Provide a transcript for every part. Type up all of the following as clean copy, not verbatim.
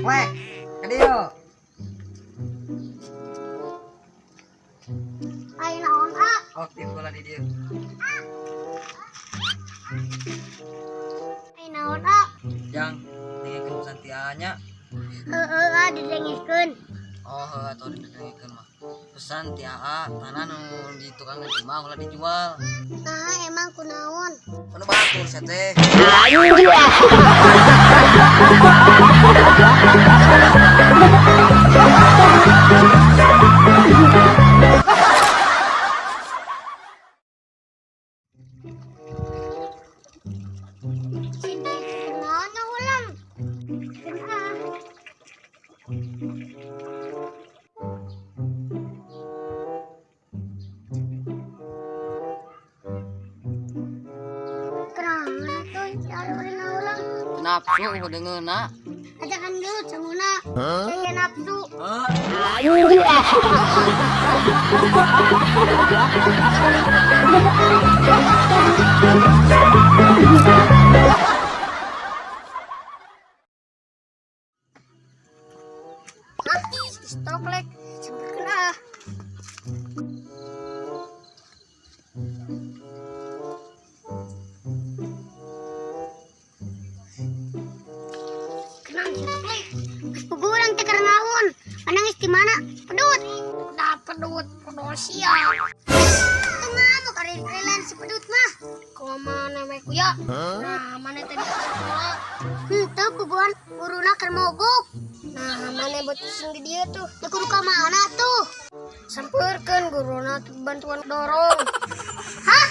Toklek. Ka dieu. Aya naon, ah? Oh, di bola di dieu. Aya naon, ah? Jang, dengekeun pesan ti Aa nya. Heeh, ah, didengekeun. Oh, heuh atuh didengekeun mah. Pesan ti Aa, tanah nu di tukang imah ulah dijual. Nah, emang kunaon? Kudu batur sia teh. Sini kunaon ulang? Ah. Kunaon atuh cari ulang? Nafsu dengeuna. Ajakan dulu canguna. Saya nafsu. Heuh. Hah? Si Toklek. Sampeurkeun ah. Kenang si Toklek. Geus puguh urang teh keur ngahun. Mana geus di mana? Pedut. Da pedut, pedut sia. Teu ngamuk ari relan si pedut mah. Kumaha we kuya? Nah, mana tadi ke sekolah? Henteu puguhan guruna keur mogok. Nah, mana buat sing di dieu tuh? Ya kudu ka mana tuh? Sampeurkeun guruna tuh bantuan dorong. Hah?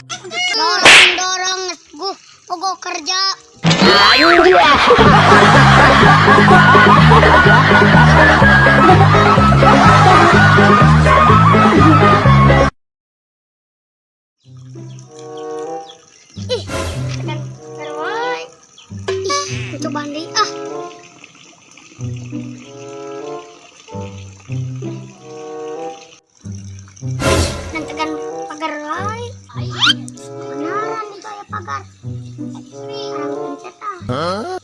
Dorong dorong guh mogok kerja. Ih, tekan wae. Ih, cobaan deui ah. Dan tekan pagar wae. Beneran itu aya pagar. Orang pencet ah.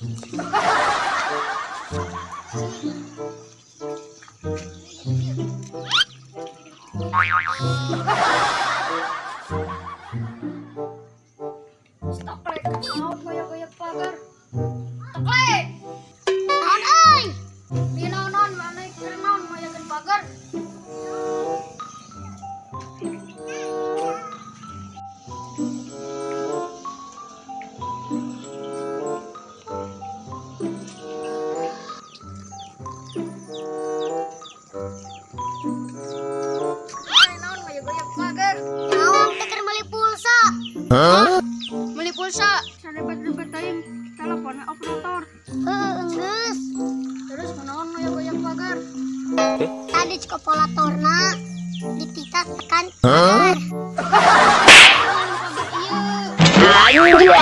Toklek, naon goyak-goyak pagar. Toklek, Naon euy? di naon mana keur naon goyakeun pagar. Mana naon goyak-goyak pagar. Naon teh keur meuli pulsa? Beli pulsa. Sarepet-repet aing telepon operator. Heuh, enggeus. Terus naon goyak-goyak pagar. Tadi cek operatorna ditita tekan pagar. Naon pagar ieu.